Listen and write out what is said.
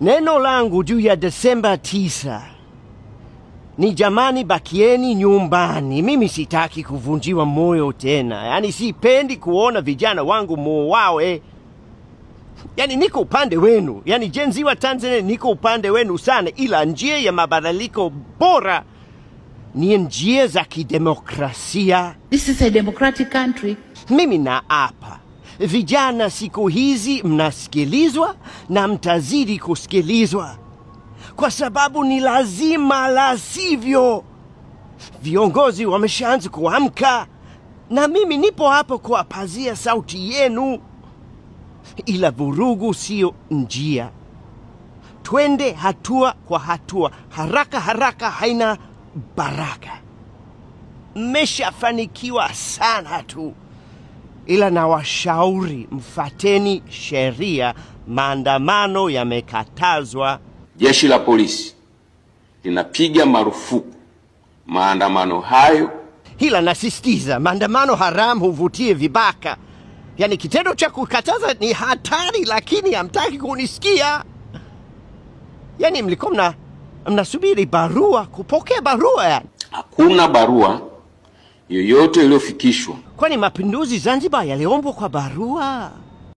Neno langu juu ya Desemba 9 ni jamani, bakieni nyumbani. Mimi sitaki kuvunjiwa moyo tena. Yaani sipendi kuona vijana wangu muwawe. Yaani niko upande wenu. Yaani Gen Z wa Tanzania niko upande wenu sana, ila njia ya mabadiliko bora ni njia za kidemokrasia. This is a democratic country. Mimi naapa, vijana siku hizi mnasikilizwa na mtazidi kusikilizwa, kwa sababu ni lazima, la sivyo viongozi wameshaanza kuamka, na mimi nipo hapo kuwapazia sauti yenu. Ila vurugu sio njia. Twende hatua kwa hatua, haraka haraka haina baraka. Mmeshafanikiwa sana tu, ila nawashauri mfateni sheria. Maandamano yamekatazwa. Jeshi la polisi linapiga marufuku maandamano hayo. Ila nasisitiza, maandamano haramu huvutie vibaka. Yaani kitendo cha kukataza ni hatari, lakini hamtaki kunisikia. Yaani mlikuwa mnasubiri barua, kupokea barua yani. Hakuna barua yoyote iliyofikishwa. Kwani mapinduzi Zanzibar yaliombwa kwa barua?